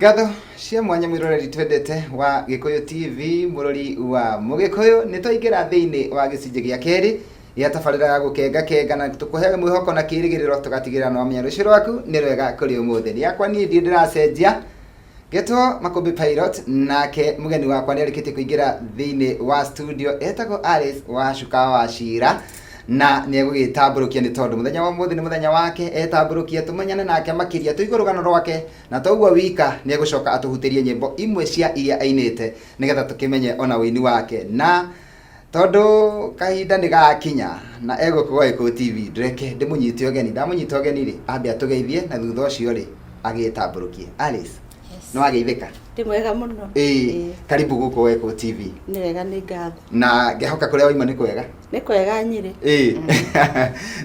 Ngatho cia mwanya mwĩroreri twendete wa Gĩkũyũ TV, mũrori wa Mũgĩkũyũ, nĩ twaingĩra thĩinĩ wa gĩcunjĩ gĩa kerĩ gĩa tabarĩra ya gũkenga kenga na tũkũhe mwĩhoko na kĩrĩgĩrĩro tũgatigĩrĩra nĩ wamenya rũciũ rwaku nĩ rwega kũrĩ ũmũthĩ. Nĩ yakwa niĩ ndirĩ ndĩracenjia Ngetwo Makũmbĩ Pilot, nake mũgeni wakwa nĩ arĩkĩtie kũingĩra thĩinĩ wa studio etagwo Alice wa Cuka wa Cira na nĩ egũgĩtambũrũkia nĩ tondũ mũthenya wa ũmũthĩ nĩ mũthenya wake etambũrũkie tũmenyane nake makĩria tũigue rũgano rwake na to ũguo wika nĩ egũcoka atũhutĩrie nyĩmbo imwe cia iria ainĩte nĩgetha tũkĩmenye ona ũini wake na tondũ kahinda nĩ gakinya na egũkũ gwa Gĩkũyũ TV ndĩreke ndĩmũnyite ũgeni ndamũnyita ũgeni rĩ ambe atũgeithie na thutha ũcio rĩ agĩtambũrũkie Alice. Yes. Nĩ wageithĩka? Ndĩ mwega mũno. Ĩĩ. Ĩĩ. Karibu gũkũ gwa Gĩkũyũ TV. Nĩ wega, nĩ ngatho. Na ngehoka kũrĩa waima nĩ kwega. Nĩ kwega Nyĩrĩ. Ĩĩ,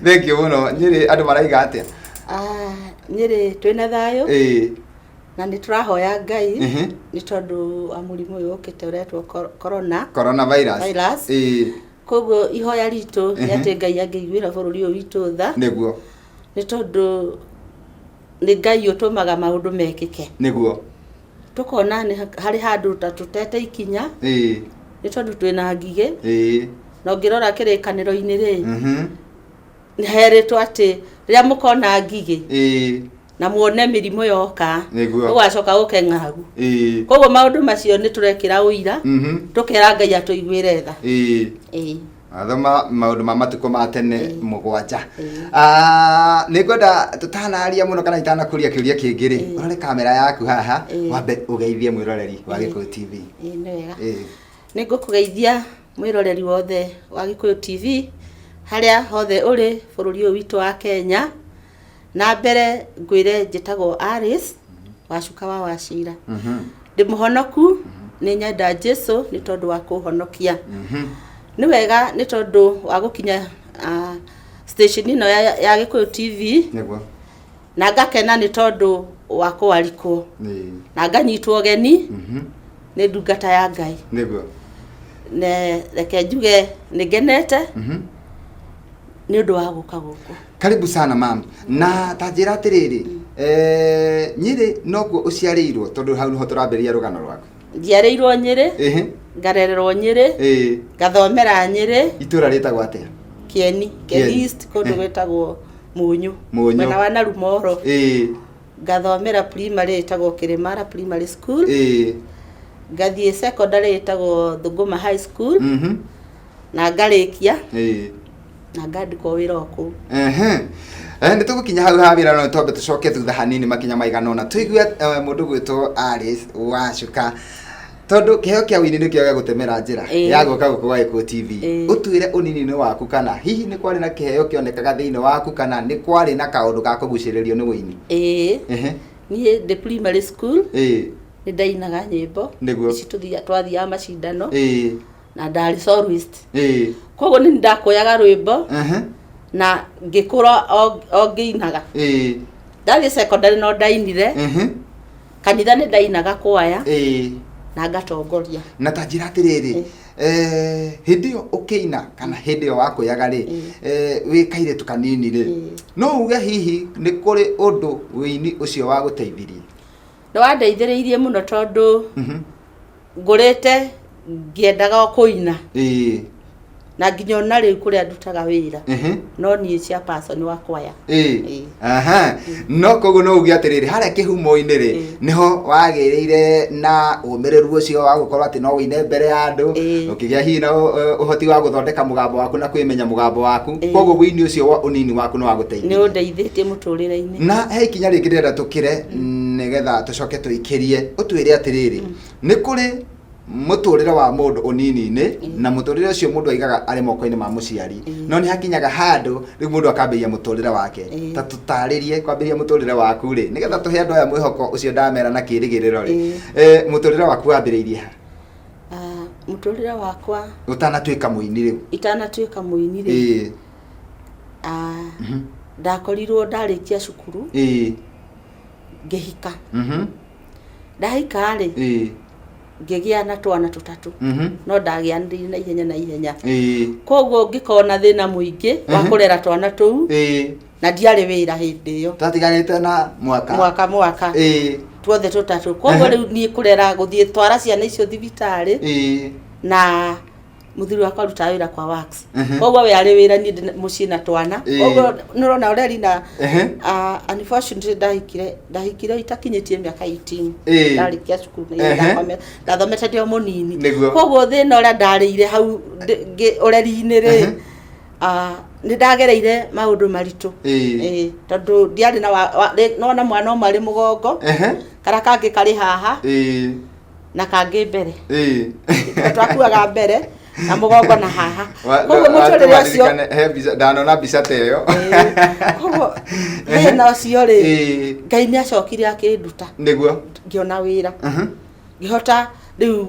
thank you mũno. Nyĩrĩ andũ maraiga atĩa? Ah, Nyĩrĩ twĩna thayũ. Na nĩ tũrahoya Ngai nĩ tondũ wa mũrimũ ũyũ ũkĩte ũretwo corona. Coronavirus. Virus. Koguo ihoya ritũ nĩ atĩ Ngai angĩiguĩra bũrũri ũyũ witũ tha. Nĩ tondũ nĩ Ngai ũtũmaga maũndũ mekĩke. Tũkona nĩ harĩ handũ ta tũtete ikinya. Nĩ tondũ twĩna ngigĩ. Na ũngĩrora kĩrĩkanĩro-inĩ rĩ, nĩ herĩtwo atĩ rĩrĩa mũkona ngigĩ na muone mĩrimũ yoka, gũgacoka gũke ng'aragu. Koguo maũndũ macio nĩ tũrekĩra ũira, tũkera Ngai atũiguĩre tha. Athoma maũndũ ma matukũ ma tene 7. Ah, nĩ ngwenda tũtanaria mũno kana itanakũria kĩũria kĩngĩ rĩ, ũrore kamera yaku haha, wambe ũgeithie mwĩroreri wa Gĩkũyũ TV. Ĩĩ, nĩ wega. Nĩ ngũkũgeithia mwĩroreri wothe wa Gĩkũyũ TV harĩa hothe ũrĩ bũrũri ũyũ witũ wa Kenya. Na mbere ngwĩre njĩtagwo Alice Wacuka wa Wachira. Ndĩ mũhonoku, nĩ nyenda Jesu nĩ tondũ wa kũhonokia. Nĩ wega nĩ tondũ wa gũkinya station ĩno ya Gĩkũyũ TV. Na ngakena nĩ tondũ wa kũarikwo. Na nganyitwo ũgeni nĩ ndungata ya Ngai. Ne reke njuge nĩ ngenete nĩ ũndũ wa gũka gũkũ. Karibu sana mam. Na ta njĩra atĩrĩrĩ, Nyĩrĩ nokuo ũciarĩirwo tondũ hau nĩho tũrambĩrĩria rũgano rwaku? Njiarĩirwo Nyĩrĩ, ngarererwo Nyĩrĩ, ngathomera Nyĩrĩ. Itũra rĩtagwo atĩa? Kĩeni, Kĩeni East, kũndũ gwĩtagwo Mũnyũ. Mũnyũ. Mwena wa Narumoro. Ngathomera primary ĩtagwo Kĩrĩmara Primary School. Ngathiĩ secondary ĩtagwo Thũngũma High School. Na ngarĩkia. Na ngandĩkwo wĩra o kũu. Nĩ tũgũkinya hau ha wĩra no twambe tũcoke thutha hanini makinya maigana ũna tũigue mũndũ gwĩtwo Alice Wacuka tondũ kĩheo kĩa ũini nĩkĩo gĩa gũtemera njĩra ya gũka gũkũ gwa Gĩkũyũ TV. Ũtwĩre ũnini-inĩ waku kana hihi nĩ kwarĩ na kĩheo kĩonekaga thĩinĩ waku kana nĩ kwarĩ na kaũndũ ga kũgucĩrĩrio nĩ ũini? Ĩĩ. Niĩ ndĩ primary school nĩ ndainaga nyĩmbo. Ici twathiaga macindano. Na ndarĩ soloist. Koguo nĩ ndakũyaga rwĩmbo na ngĩkũra o ngĩinaga. Ndathiĩ secondary no ndainire. Kanitha nĩ ndainaga kwaya na ngatongoria. Na ta njĩra atĩrĩrĩ, hĩndĩ ĩyo ũkĩina kana hĩndĩ ĩyo wakũyaga rĩ, wĩ kairĩtu kanini rĩ, no uge hihi nĩ kũrĩ ũndũ ũini ũcio wagũteithirie? Nĩ wandeithĩrĩirie mũno tondũ ngũrĩte ngĩendaga o kũina. Na nginya ona rĩu kũrĩa ndutaga wĩra, no niĩ chairperson wa kwaya. No koguo no uge atĩrĩrĩ, harĩa kĩhumo-inĩ rĩ, nĩho wagĩrĩire na ũmĩrĩru ũcio wa gũkorwo atĩ no ũine mbere ya andũ, ũkĩgĩa hihi na ũhoti wa gũthondeka mũgambo waku na kwĩmenya mũgambo waku. Koguo ũini ũcio wa ũnini waku nĩ wagũteithirie. Nĩ ũndeithĩtie mũtũrĩre-inĩ. Na he ikinya rĩngĩ ndĩrenda tũkĩre nĩgetha tũcoke tũikĩrie, ũtwĩre atĩrĩrĩ, nĩ kũrĩ mũtũrĩre wa mũndũ ũnini-inĩ na mũtũrĩre ũcio mũndũ aigaga arĩ moko-inĩ ma mũciari, no nĩ hakinyaga handũ rĩu mũndũ akambĩrĩria mũtũrĩre wake. Ta tũtarĩrie kwambĩrĩria mũtũrĩre waku rĩ, nĩgetha tũhe andũ aya mwĩhoko ũcio ndamera na kĩrĩgĩrĩro rĩ, mũtũrĩre waku wambĩrĩirie ha? Mũtũrĩre wakwa ũtanatuĩka mũini rĩu? Itanatuĩka mũini rĩ, ndakorirwo ndarĩkia cukuru, ngĩhika. Ndahika rĩ, ngĩgĩa na twana tũtatũ, no ndagĩanĩrĩire na ihenya na ihenya. Koguo ngĩkorwo na thĩna mũingĩ wa kũrera twana tũu, na ndiarĩ wĩra hĩndĩ ĩyo. Twatiganĩte na mwaka. Mwaka mwaka. Tuothe tũtatũ. Koguo rĩu niĩ kũrera, gũthiĩ twara ciana icio thibitarĩ, na mũthuri wakwa arutaga wĩra kwa wax. Koguo we arĩ wĩra, niĩ ndĩ mũciĩ na twana. Koguo nĩ ũrona ũreri na unfortunately ndahikire itakinyĩtie mĩaka 18. Ndarĩkia cukuru na ndathomete ndĩ o mũnini. Koguo thĩna ũrĩa ndarĩire hau ũreri-inĩ rĩ, nĩ ndagereire maũndũ maritũ. Tondũ ndiarĩ na nona mwana ũmwe arĩ mũgongo, karĩa kangĩ karĩ haha na kangĩ mbere. Twakuaga mbere na mũgongo na haha. Koguo mũtũrĩre ũcio He mbica ndanona mbica ta ĩyo. Koguo thĩna ũcio rĩ, Ngai nĩ acokire akĩnduta. Ngĩona wĩra, ngĩhota rĩu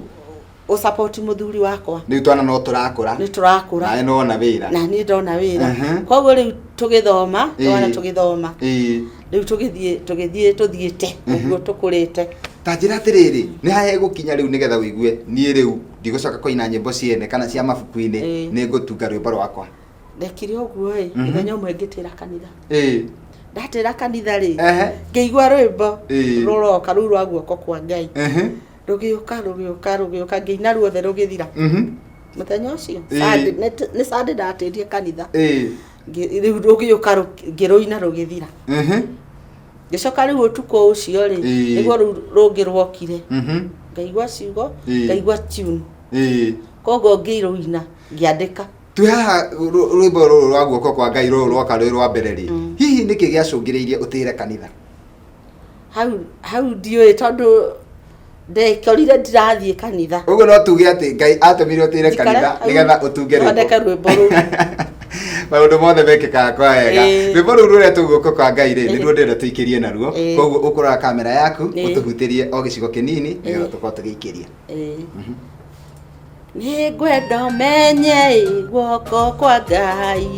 gũsupport mũthuri wakwa. Rĩu twana no tũrakũra. Nĩ tũrakũra. Nawe nona wĩra. Na niĩ ndona wĩra. Koguo rĩu tũgĩthoma, twana tũgĩthoma, rĩu tũgĩthiĩ tũthiĩte ũguo tũkũrĩte. Ta njĩra atĩrĩrĩ, nĩ haha ĩgũkinya rĩu nĩgetha ũigue niĩ rĩu ndigũcoka kũina nyĩmbo ciene kana cia mabuku-inĩ, nĩ ngũtunga rwĩmbo rwakwa? Ndekire ũguo ĩ, mũthenya ũmwe ngĩtĩra kanitha. Ndatĩra kanitha rĩ, ngĩigua rwĩmbo rũroka rũu rwa guoko kwa Ngai. Rũgĩũka, rũgĩũka, rũgĩũka, ngĩina ruothe rũgĩthira. Mũthenya ũcio Sunday, nĩ Sunday ndatĩrie kanitha. Rĩu rũgĩũka, ngĩrũina rũgĩthira. Ngĩcoka rĩu ũtukũ ũcio rĩ, nĩguo rĩu rũngĩ rwokire. Ngaigua ciugo, ngaigua tune. Koguo ngĩrũina, ngĩandĩka. Twĩ haha rwĩmbo rũrũ rwa guoko kwa Ngai rũrũ rwoka rwĩ rwa mbere rĩ, hihi nĩkĩ gĩacũngĩrĩirie ũtĩre kanitha? Hau ndiũĩ, tondũ ndekorire ndirathiĩ kanitha. Ũguo no tuge atĩ Ngai atũmire ũtĩre Njikare kanitha hau, nĩgetha ũtunge rwĩmbo. Thondeke rwĩmbo rũu. Maũndũ mothe mekĩkaga kwa wega. Rwĩmbo rũu rũretwo guoko kwa Ngai rĩ, nĩruo ndĩrenda tũikĩrie naruo. Koguo ũkũrora kamera yaku, ũtũhutĩrie o gĩcigo kĩnini nĩgetha tũkorwo tũgĩikĩria. Nĩ ngwenda ũmenye ĩ, guoko kwa Ngai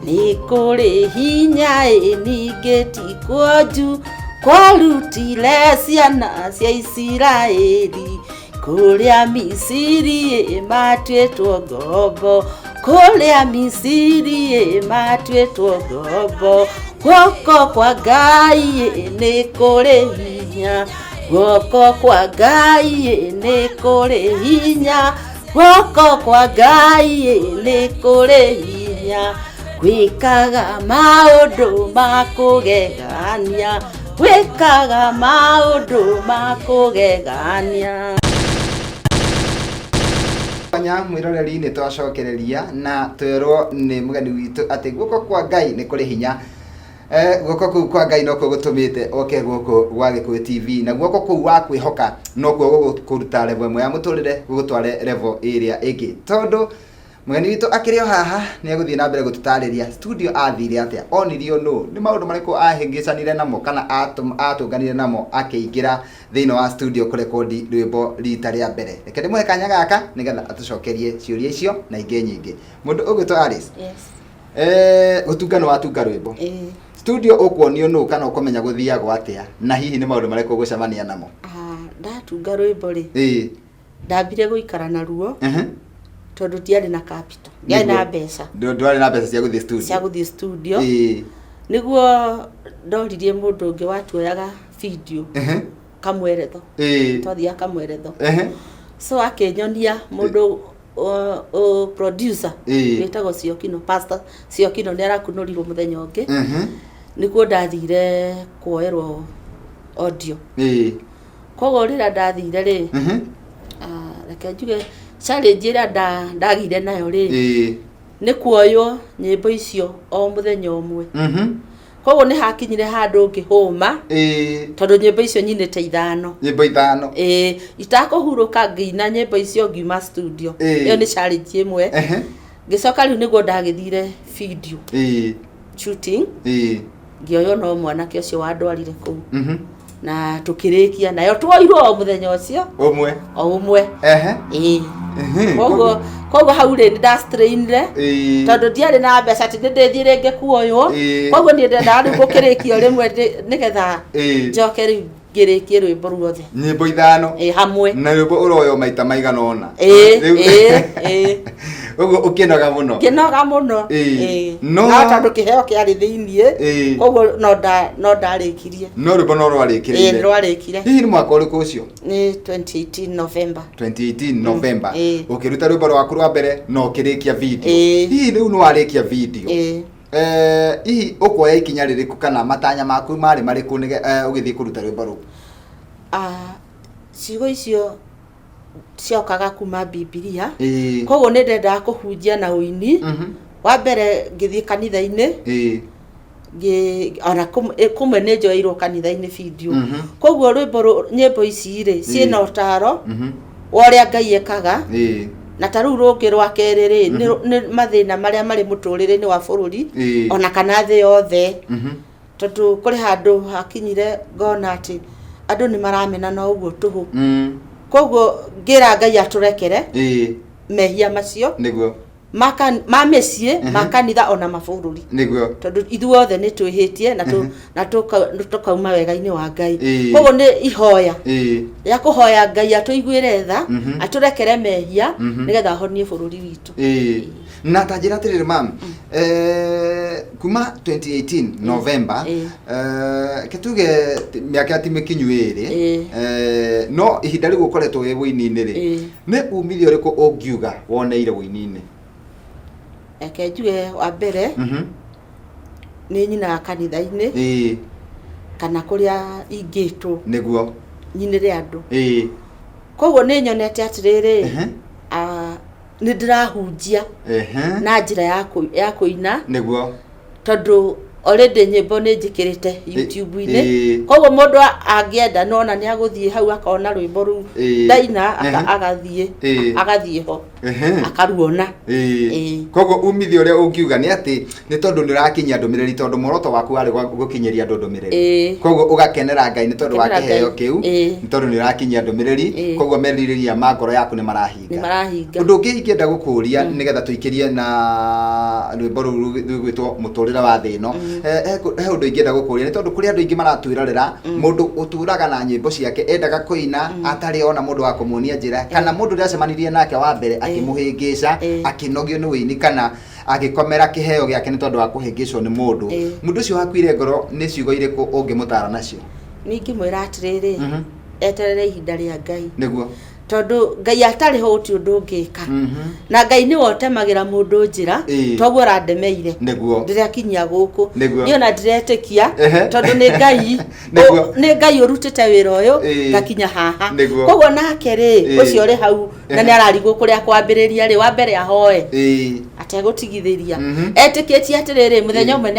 nĩ kũrĩ hinya ĩ, ningĩ ti kuonju. Kwarutire ciana cia Isiraeli kũrĩa Misiri ĩ, matuĩtwo ngombo, kũrĩa Misiri ĩ, matuĩtwo ngombo. Guoko kwa Ngai ĩ, nĩ kũrĩ hinya, guoko kwa Ngai ĩ, nĩ kũrĩ hinya, guoko kwa Ngai ĩ, nĩ kũrĩ hinya, gwĩkaga maũndũ ma kũgegania, gwĩkaga maũndũ ma kũgegania. Nya mwĩroreri, nĩ twacokereria na twerwo nĩ mũgeni witũ atĩ guoko kwa Ngai nĩ kũrĩ hinya. Guoko kũu kwa Ngai nokuo gũtũmĩte oke gũkũ gwa Gĩkũyũ TV, na guoko kũu wa kwĩhoka nokuo gũgũkũruta level ĩmwe ya mũtũrĩre gũgũtware level ĩrĩa ĩngĩ, tondũ mũgeni witũ akĩrĩ o haha nĩ egũthiĩ na mbere gũtũtarĩria studio athire atĩa, onirio nũ, nĩ maũndũ marĩkũ ahĩngĩcanire namo kana atũnganire namo akĩingĩra thĩinĩ wa studio kũrekondi rwĩmbo rita rĩa mbere. Reke ndĩmũhe kanya gaka nĩgetha atũcokerie ciũria icio na ingĩ nyingĩ. Mũndũ ũgwĩtwo Alice. Yes. Gũtunga nĩ watunga rwĩmbo. Studio ũkuonio nũ kana ũkũmenya gũthiagwo atĩa, na hihi nĩ maũndũ marĩkũ ũgũcemania namo? Ndatunga rwĩmbo rĩ, ndambire gũikara naruo tondũ ndiarĩ na capital, ndiarĩ na mbeca. Ndwarĩ na mbeca cia gũthiĩ studio. Cia gũthiĩ studio. Nĩguo ndoririe mũndũ ũngĩ watuoyaga video Kamweretho. Twathiaga Kamweretho. So akĩnyonia mũndũ producer wĩtagwo Ciokino, Pastor Ciokino, nĩ arakunũrirwo mũthenya ũngĩ. Nĩkuo ndathire kuoerwo audio. Koguo rĩrĩa ndathire rĩ, reke njuge challenge ĩrĩa ndagĩire nayo rĩ, nĩ kuoywo nyĩmbo icio o mũthenya ũmwe. Koguo nĩ hakinyire handũ ngĩhũma, tondũ nyĩmbo icio nyinĩte 5. Nyĩmbo 5. Ĩĩ, itakũhurũka ngĩina nyĩmbo icio ngiuma studio. Ĩyo nĩ challenge ĩmwe. Ngĩcoka rĩu nĩguo ndagĩthire video shooting. Ngĩoywo no mwanake ũcio wandwarire kũu. Na tũkĩrĩkia nayo tuoirwo o mũthenya ũcio. Ũmwe. O ũmwe. Ĩĩ. Koguo hau rĩ, nĩ ndastrainire. Tondũ ndiarĩ na mbeca atĩ nĩ ndĩthiĩ rĩngĩ kuoywo. Koguo niĩ ndendaga rĩu gũkĩrĩkia rĩmwe nĩgetha njoke rĩu ngĩrĩkie rwĩmbo ruothe. Nyĩmbo 5. Ĩĩ, hamwe. Na rwĩmbo ũroywo maita maigana ũna. Ĩĩ, ĩĩ, ĩĩ. Ũguo ũkĩnoga mũno. Ngĩnoga mũno. Ĩĩ. Ĩĩ. No- No tondũ kĩheo kĩarĩ thĩiniĩ, Ĩĩ. koguo no ndarĩkirie. No rwĩmbo no Ĩĩ, rwarĩkĩrĩire. rwarĩkire. Hihi nĩ mwaka ũrĩkũ ũcio? Nĩ 2018 November. 2018 November. Ĩĩ. Ũkĩruta rwĩmbo rwaku rwa mbere na ũkĩrĩkia video. Ĩĩ. Hihi rĩu nĩ warĩkia video? Ĩĩ. Hihi ũkuoya ikinya rĩrĩkũ kana matanya maku marĩ marĩkũ ũgĩthiĩ kũruta rwĩmbo rũu? Ah, ciugo icio ciokaga kuma Bibilia. Ĩĩ. Koguo nĩ ndendaga kũhunjia na ũini. Wa mbere ngĩthiĩ kanitha-inĩ, ona kũmwe nĩ njoeirwo kanitha-inĩ video. Koguo rwĩmbo nyĩmbo ici rĩ, ciĩna ũtaro wa ũrĩa Ngai ekaga. Na ta rĩu rũngĩ rwa kerĩ rĩ, nĩ mathĩna marĩa marĩ mũtũrĩre-inĩ wa bũrũri, ona kana thĩ yothe. Tondũ kũrĩ handũ hakinyire ngona atĩ andũ nĩ maramenana ũguo tũhũ. Koguo ngĩra Ngai atũrekere mehia macio. Nĩguo. Ma mĩciĩ, ma kanitha ona mabũrũri. Nĩguo. Tondũ ithuothe nĩ twĩhĩtie na tũkauma wega-inĩ wa Ngai. Koguo nĩ ihoya rĩa kũhoya Ngai atũiguĩre tha, atũrekere mehia, nĩgetha ahonie bũrũri witũ. Na ta njĩra atĩrĩrĩ mam, kuma 2018 November, ke tuge mĩaka ti mĩkinyu ĩrĩ, no ihinda rĩu ũkoretwo wĩ wũini-inĩ rĩ, nĩ umithio ũrĩkũ ũngiuga woneire wũini-inĩ? Reke njuge wa mbere, nĩ nyinaga kanitha-inĩ, kana kũrĩa ingĩtwo Nĩguo. nyinĩre andũ. Koguo nĩ nyonete atĩrĩrĩ, nĩ ndĩrahunjia na njĩra ya kũina. Nĩguo. Tondũ already nyĩmbo nĩ njĩkĩrĩte YouTube-inĩ. Koguo mũndũ angĩenda nona nĩ agũthiĩ hau akona rwĩmbo rũu ndaina, agathiĩ ho akaruona. Koguo umithio ũrĩa ũngiuga nĩ atĩ nĩ tondũ nĩ ũrakinyia ndũmĩrĩri, tondũ muoroto waku warĩ gũkinyĩria andũ ndũmĩrĩri. Koguo ũgakenera Ngai nĩ tondũ wa kĩheo kĩu, nĩ tondũ nĩ ũrakinyia ndũmĩrĩri, koguo merirĩria ma ngoro yaku nĩ marahinga. Nĩ marahinga. Ũndũ ũngĩ ingĩenda gũkũria nĩgetha tũikĩrie na rwĩmbo rũu rũgwĩtwo mũtũrĩre wa thĩ ĩno, he ũndũ ingĩenda gũkũria nĩ tondũ kũrĩ andũ aingĩ maratwĩrorera, mũndũ ũtũraga na nyĩmbo ciake endaga kũina atarĩ ona mũndũ wa kũmuonia njĩra, kana mũndũ ũrĩa acemanirie nake wa mbere akĩmũhĩngĩca, akĩnogio nĩ ũini kana agĩkomera kĩheo gĩake nĩ tondũ wa kũhĩngĩcwo nĩ mũndũ. Mũndũ ũcio wakuire ngoro nĩ ciugo irĩkũ ũngĩmũtara nacio? Ningĩmwĩra atĩrĩrĩ, eterere ihinda rĩa Ngai. Nĩguo. Tondũ Ngai atarĩ ho gũtirĩ ũndũ ũngĩka. Na Ngai nĩwe ũtemagĩra mũndũ njĩra, toguo ũrandemeire. Nĩguo. Ndĩrakinyia gũkũ. Nĩguo. Niĩ ona ndiretĩkia, tondũ nĩ Ngai, Nĩguo. nĩ Ngai ũrutĩte wĩra ũyũ, ngakinya haha. Nĩguo. Koguo nake rĩ, ũcio ũrĩ hau, na nĩ ararigwo kũrĩa kwambĩrĩria rĩ, wa mbere ahoe. Ategũtigithĩria. Etĩkĩtie atĩrĩrĩ, mũthenya ũmwe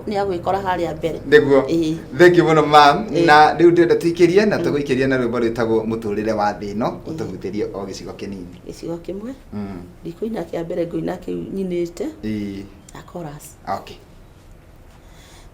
nĩ agwĩkora harĩa mbere. Nĩguo. Thank you mũno ma'am. Na rĩu ndĩrenda tũikĩrie na tũgũikĩrie na rwĩmbo rwĩtagwo mũtũrĩre wa thĩ ĩno, ũtũhutĩrie o gĩcigo kĩnini. Gĩcigo kĩmwe? Ndikũina kĩa mbere, ngũina kĩu nyinĩte. Na chorus. Okay.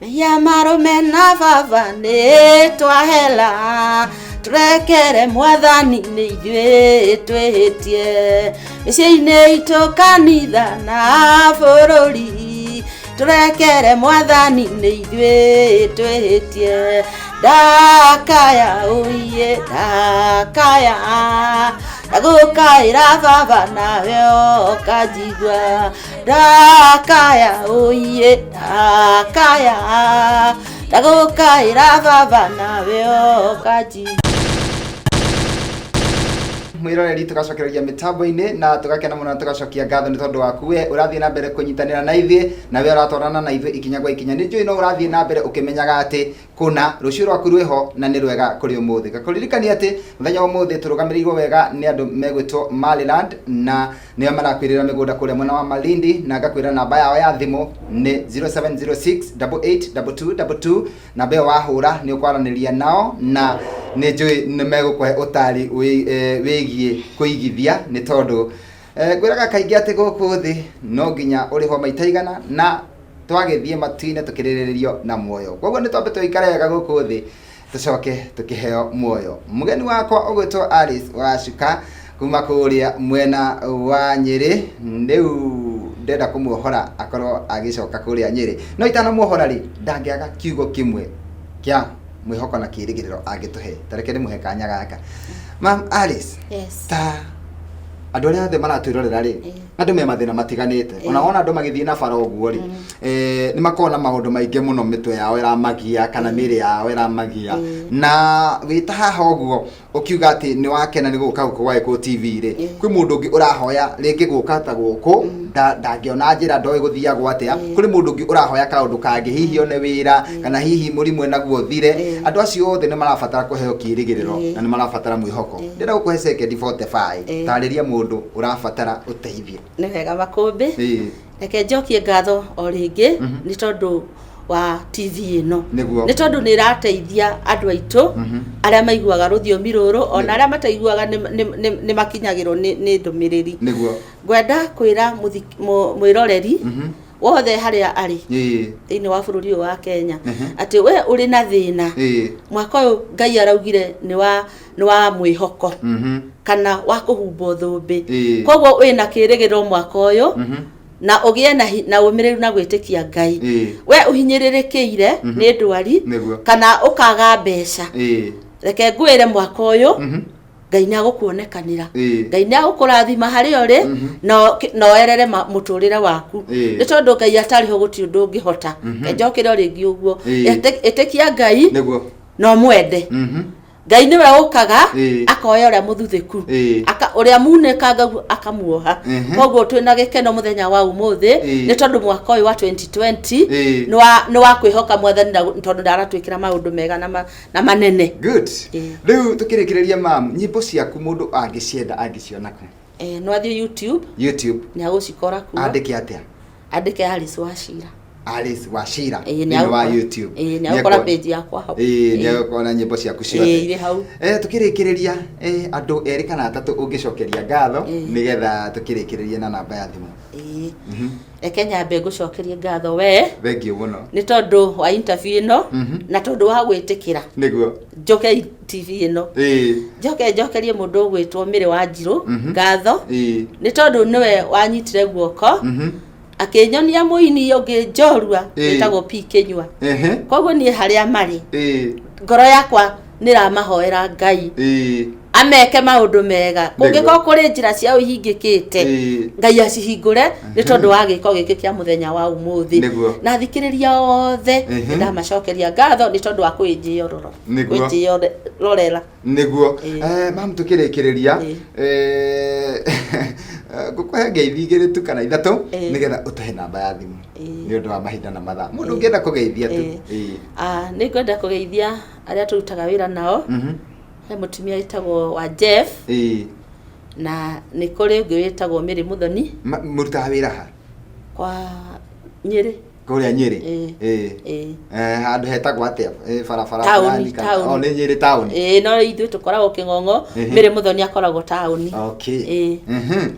Mehia marũme na baba nĩ twahera, tũrekere mwathani nĩ ithuĩ twĩhĩtie. Mĩciĩ-inĩ itũ kanitha na bũrũri, tũrekere mwathani nĩ ithuĩ twĩhĩtie. Ndakaya ũiye, ndakaya, ndagũkaĩra baba nawe ũkanjigua. Ndakaya ũiye, ndakaya, ndagũkaĩra baba nawe ũkanjigua. Mwĩroreri, tũgacokereria mĩtambo-inĩ na tũgakena mũno na tũgacokia ngatho nĩ tondũ waku we ũrathiĩ na mbere kũnyitanĩra na ithuĩ na we ũratwarana na ithuĩ ikinya gwa ikinya. Nĩ njũĩ no ũrathiĩ na mbere ũkĩmenyaga atĩ kũna rũciũ rwaku rwĩho na nĩ rwega kũrĩ ũmũthĩ. Ngakũririkania atĩ mũthenya wa ũmũthĩ tũrũgamĩrĩirwo wega nĩ andũ megwĩtwo Maryland na nĩo marakwĩrĩra mĩgũnda kũrĩa mwena wa Malindi, na ngakwĩra namba yao ya thimũ nĩ zero seven zero six double eight double two double two. Namba ĩyo wahũra nĩ ũkwaranĩria nao na nĩ njũĩ nĩ megũkũhe ũtari wĩgiĩ kũigithia, nĩ tondũ ngwĩraga kaingĩ atĩ gũkũ thĩ no nginya ũrĩhwo maita igana na twagĩthiĩ matu-inĩ tũkĩrĩrĩrio na muoyo. Koguo nĩ twambe tũikare wega gũkũ thĩ tũcoke tũkĩheo muoyo. Mũgeni wakwa ũgwĩtwo Alice Wacuka kuma kũrĩa mwena wa Nyĩrĩ, rĩu ndenda kũmuohora akorwo agĩcoka kũrĩa Nyĩrĩ, no itanamuohora rĩ, ndangĩaga kiugo kĩmwe kĩa mwĩhoko na kĩrĩgĩrĩro angĩtũhe. Ta reke ndĩmũhe kanya gaka. Ma'am Alice, Yes. ta andũ arĩa othe maratwĩrorera rĩ, Andũ me mathĩna matiganĩte. Ona wona andũ magĩthiĩ na bara ũguo rĩ, nĩ makoragwo na maũndũ maingĩ mũno, mĩtwe yao ĩramagia kana mĩĩrĩ yao ĩramagia. Na wĩ ta haha ũguo ũkiuga atĩ nĩ wakena nĩ gũka gũkũ gwa Gĩkũyũ TV rĩ, kwĩ mũndũ ũngĩ ũrahoya rĩngĩ gũka ta gũkũ, ndangĩona njĩra, ndoĩ gũthiagwo atĩa. Kũrĩ mũndũ ũngĩ ũrahoya kaũndũ kangĩ, hihi one wĩra kana hihi mũrimũ enaguo ũthire. Andũ acio othe nĩ marabatara kũheo kĩĩrĩgĩrĩro na nĩ marabatara mwĩhoko. Ndĩrenda gũkũhe sekendi 45, tarĩria mũndũ ũrabatara ũteithio. Nĩ wega, Makũmbĩ. Reke njokie ngatho o rĩngĩ nĩ tondũ wa TV ĩno, nĩ tondũ nĩ ĩrateithia andũ aitũ arĩa maiguaga rũthiomi rũrũ, ona arĩa mataiguaga nĩ makinyagĩrwo nĩ ndũmĩrĩri. Ngwenda kwĩra mwĩroreri wothe harĩa arĩ thĩinĩ wa bũrũri ũyũ wa Kenya atĩ we ũrĩ na thĩna, mwaka ũyũ Ngai araugire nĩ wa mwĩhoko kana wa kũhumbwo thũmbĩ. Koguo wĩna kĩrĩgĩrĩro mwaka ũyũ na ũgĩe na ũmĩrĩru na gwĩtĩkia Ngai. We ũhinyĩrĩrĩkĩire nĩ ndwari kana ũkaga mbeca, reke ngwĩre mwaka ũyũ Ngai nĩ agũkuonekanĩra. Ngai nĩ agũkũrathima harĩa ũrĩ na oerere mũtũrĩre waku, nĩ tondũ Ngai atarĩ ho gũtirĩ ũndũ ũngĩhota. Njokere o rĩngĩ ũguo, ĩtĩkia Ngai na ũmwende. Ngai nĩwe ũkaga akoya ũrĩa mũthuthĩku, ũrĩa munĩkangagu akamuoha. Koguo twĩna gĩkeno mũthenya wa ũmũthĩ nĩ tondũ mwaka ũyũ wa 2020 nĩ wa kwĩhoka Mwathani, na tondũ ndaratwĩkĩra maũndũ mega na manene. Good. Rĩu tũkĩrĩkĩrĩria, mam, nyĩmbo ciaku mũndũ angĩcienda angĩciona kũ? No athiĩ YouTube. YouTube. Nĩ agũcikora kuo. Andĩke atĩa? Andĩke Alice Wachira. Alice Wachira thĩinĩ wa YouTube. Ĩĩ, nĩ agũkora page yakwa hau. Ĩĩ, nĩ agũkora nyĩmbo ciaku ciothe. Irĩ hau. Tukĩrĩkĩrĩria, andũ erĩ kana atatũ ũngĩcokeria ngatho, nĩgetha tũkĩrĩkĩrĩrie na namba ya thimũ. Ĩĩ, reke nyambe ngũcokerie ngatho we. Thank you mũno. Nĩ tondũ wa interview ĩno na tondũ wa gwĩtĩkĩra njoke TV ĩno. Njoke njokerie mũndũ ũgwĩtwo Mĩrĩ wa Njirũ ngatho nĩ tondũ nĩwe wanyitire guoko akĩnyonia mũini ũngĩ njorua wĩtagwo P Kĩnyua. Koguo niĩ harĩa marĩ, ngoro yakwa nĩ ĩramahoera Ngai ameke maũndũ mega. Kũngĩkorwo kũrĩ njĩra ciao ihingĩkĩte, Ngai acihingũre nĩ tondũ wa gĩko gĩkĩ kĩa mũthenya wa ũmũthĩ. Na thikĩrĩria othe, nĩndamacokeria ngatho nĩ tondũ wa kwĩnjĩorora, kwĩnjĩororera. Nĩguo. Mam, tũkĩrĩkĩrĩria, ngũkũhe ngeithi igĩrĩ tu kana ithatũ nĩgetha ũtũhe namba ya thimũ nĩ ũndũ wa mahinda na mathaa, mũndũ ũngĩenda kũgeithia tu. Ah, nĩ ngwenda kũgeithia arĩa tũrutaga wĩra nao. He mũtumia wĩtagwo wa Jeff na nĩ kũrĩ ũngĩ wĩtagwo Mĩrĩ Mũthoni. Mũrutaga wĩra ha? Kwa Nyĩrĩ. Kũrĩa Nyĩrĩ? Ĩĩ. Ĩĩ. Handũ hetagwo atĩa? Barabara Taũni, fulani taũni. Oh, nĩ Nyĩrĩ taũni. Ĩĩ, no ithuĩ tũkoragwo Kĩng'ong'o. Mĩrĩ Mũthoni akoragwo taũni. Ĩĩ.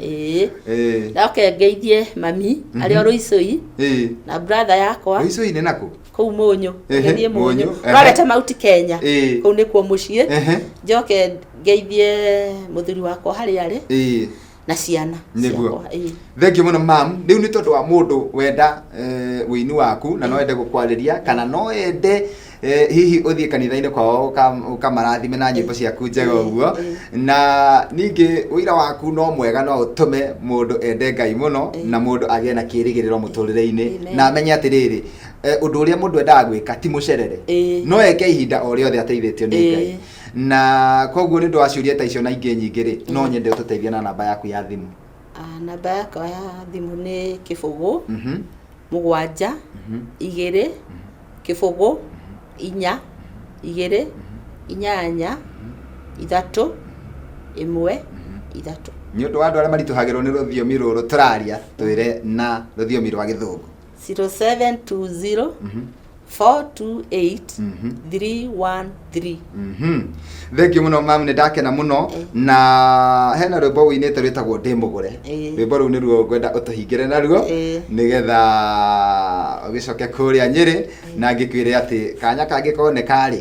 Ĩĩ. Ndoke ngeithie mami arĩ o Rũicũi na brother yakwa. Rũicũi-inĩ nakũ? Kũu Mũnyũ. Ũgĩthiĩ Mũnyũ Mũnyũ, ehe. Rorete Mount Kenya. Kũu nĩkuo mũciĩ. Njoke ngeithie mũthuri wakwa harĩa arĩ na ciana ciakwa. Ĩĩ. Thank you mũno, mam. Rĩu nĩ tondũ wa mũndũ wenda wĩini waku na no ende gũkwarĩria kana no ende hihi ũthiĩ kanitha-inĩ kwao ũkamarathime na nyĩmbo ciaku njega ũguo, na ningĩ ũira waku no mwega, no ũtũme mũndũ ende Ngai mũno na mũndũ agĩe na kĩrĩgĩrĩro mũtũrĩre-inĩ na amenye atĩrĩrĩ, ũndũ ũrĩa mũndũ endaga gwĩka ti mũcerere, no eke ihinda o rĩothe ateithĩtio nĩ Ngai. Na koguo nĩ ũndũ wa ciũria ta icio na ingĩ nyingĩ rĩ, no nyende ũtũteithie na namba yaku ya thimũ. Ah, namba yakwa ya thimũ nĩ 0 7 2 0 4 2 8 3 1 3. Nĩ ũndũ wa andũ arĩa maritũhagĩrwo nĩ rũthiomi rũrũ tũraria, twĩre na rũthiomi rwa Gĩthũngũ. 0720 428 313. Thank you mũno, mam, nĩ ndakena mũno. Na hena rwĩmbo wĩinĩte rwĩtagwo "Ndĩ Mũgũre". Rwĩmbo rũu nĩruo ngwenda ũtũhingĩre naruo nĩgetha Ũgĩcoke kũrĩa Nyĩrĩ na ngĩkwĩre atĩ kanya kangĩ koneka rĩ,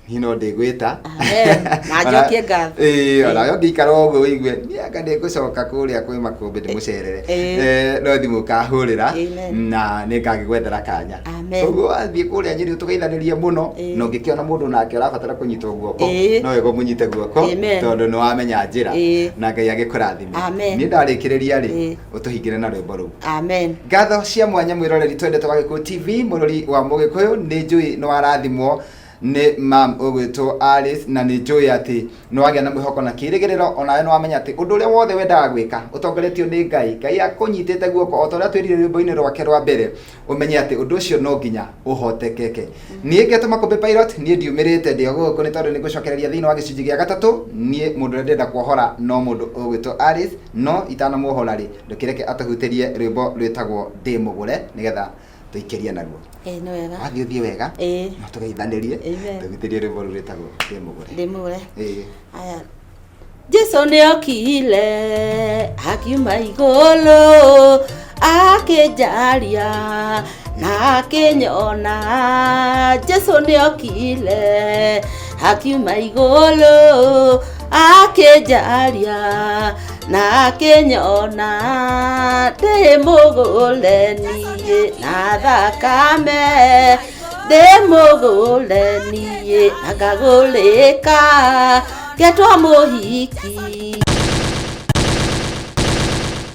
niĩ no ndĩgwĩta. Amen. Na njokie ngatho. Ĩĩ, onawe ũngĩikara ũguo ũigue niĩ anga ndĩgũcoka kũrĩa kwĩ Makũmbĩ ndĩmũcerere. No thimũ ũkahũrĩra Amen. na nĩ ngagĩgwethera kanya. Amen. Koguo wathiĩ kũrĩa Nyĩrĩ ũtũgeithanĩrie mũno, na ũngĩkĩona mũndũ nake ũrabatara kũnyitwo guoko, no wega ũmũnyite guoko Amen. tondũ nĩ wamenya njĩra na Ngai agĩkũrathime. Amen. Niĩ ndarĩkĩrĩria rĩ, ũtũhingĩre na rwĩmbo rũu. Amen. Ngatho cia mwanya mwĩroreri twendete wa Gĩkũyũ TV, mũrori wa Mũgĩkũyũ, nĩ njũĩ nĩ warathimwo nĩ mam ũgwĩtwo Alice, na nĩ njũĩ atĩ nĩ wagĩa na mwĩhoko na kĩrĩgĩrĩro, onawe nĩ wamenya atĩ ũndũ ũrĩa wothe wendaga gwĩka ũtongoretio nĩ Ngai, Ngai akũnyitĩte guoko o ta ũrĩa twĩrire rwĩmbo-inĩ rwake rwa mbere, ũmenye atĩ ũndũ ũcio no nginya ũhotekeke. Niĩ ngetwo Makũmbĩ Pilot, niĩ ndiumĩrĩte ndĩ o gũkũ nĩ tondũ nĩ ngũcokereria thĩinĩ wa gĩcunjĩ gĩa gatatũ. Niĩ mũndũ ũrĩa ndĩrenda kuohora no mũndũ ũgwĩtwo Alice, no itanamuohora rĩ, ndũkĩreke atũhutĩrie rwĩmbo rwĩtagwo Ndĩ Mũgũre nĩgetha tũikĩrie naruo. Ĩĩ nĩ wega. Wathiĩ ũthiĩ wega. Ĩĩ. No tũgeithanĩrie. Amen. Tũhutĩrie rwĩmbo rũu rwĩtagwo Ndĩ Mũgũre. Ndĩ Mũgũre. Ĩĩ. Aya. Jesu nĩ okire akiuma igũrũ akĩnjaria na akĩnyona. Jesu nĩ okire akiuma igũrũ akĩnjaria na akĩnyona. Ndĩ mũgũre niĩ na thakame, ndĩ mũgũre niĩ na ngagũrĩka, ngetwo mũhiki.